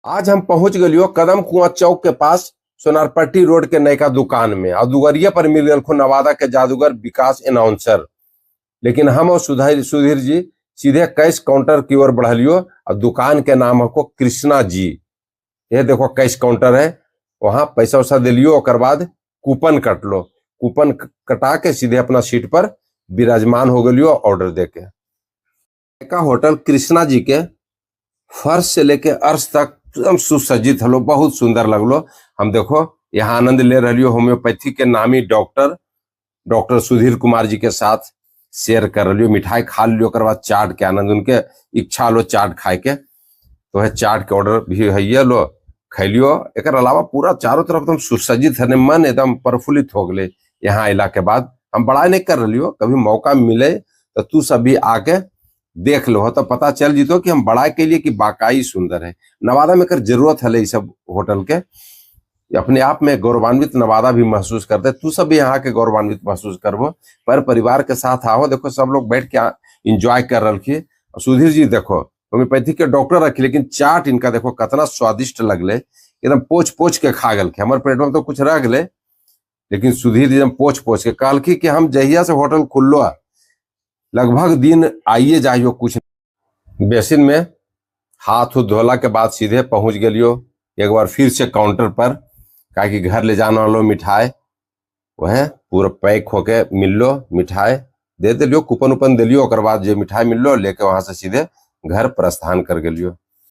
आज हम पहुंच गलियो कदम कुआं चौक के पास सोनारपट्टी रोड के नयका दुकान में और दुगरिया पर मिल गल नवादा के जादूगर विकास अनाउंसर। लेकिन हम और सुधीर सुधीर जी सीधे कैश काउंटर की ओर बढ़लियो और दुकान के नाम हमको कृष्णा जी। ये देखो कैश काउंटर है, वहां पैसा वैसा दिलियो, ओकर बाद कूपन कटलो, कूपन कटा के सीधे अपना सीट पर विराजमान हो गलियो ऑर्डर दे के। का होटल कृष्णा जी के फर्श से लेके अर्श तक एकदम सुसज्जित हलो, बहुत सुंदर लगलो। हम देखो यहाँ आनंद ले रही होम्योपैथी के नामी डॉक्टर डॉक्टर सुधीर कुमार जी के साथ शेयर कर रही। मिठाई खा लियो, ओकर बाद चाट के आनंद, उनके इच्छा लो चाट खाए के, तो है चाट के ऑर्डर भी है लो खैलियो। एक अलावा पूरा चारों तरफ एकदम सुसज्जित है, मन एकदम प्रफुल्लित हो गए यहाँ अला के बाद। हम बड़ा नहीं कर रही हो, कभी मौका मिले तो तू सब भी आके देख लो तो पता चल जीतो कि हम बड़ा के लिए कि बाकाई सुंदर है। नवादा में कर जरूरत है ये सब होटल के, अपने आप में गौरवान्वित नवादा भी महसूस करते। तू सब भी यहाँ के गौरवान्वित महसूस करबो, पर परिवार के साथ आओ। देखो सब लोग बैठ के इंजॉय कर रहे। सुधीर जी देखो होम्योपैथी के डॉक्टर रखी, लेकिन चाट इनका देखो कितना स्वादिष्ट लगले, एकदम पोछ पोछ के खा गल। हमारे पेट में तो कुछ रह गए, लेकिन सुधीर जी एकदम पोछ पोछ के कहलखी कि हम जहिया से होटल खुललो लगभग दिन आइए जाइयो। कुछ बेसिन में हाथ उथ धोला के बाद सीधे पहुंच गलियो एक बार फिर से काउंटर पर, काहे कि घर ले जाना लो मिठाई, वह पूरा पैक होके मिललो, मिठाई दे दिलियो, कूपन उपन दिलियो, ओकर बाद जो मिठाई मिललो लेके वहां से सीधे घर प्रस्थान कर गलियो।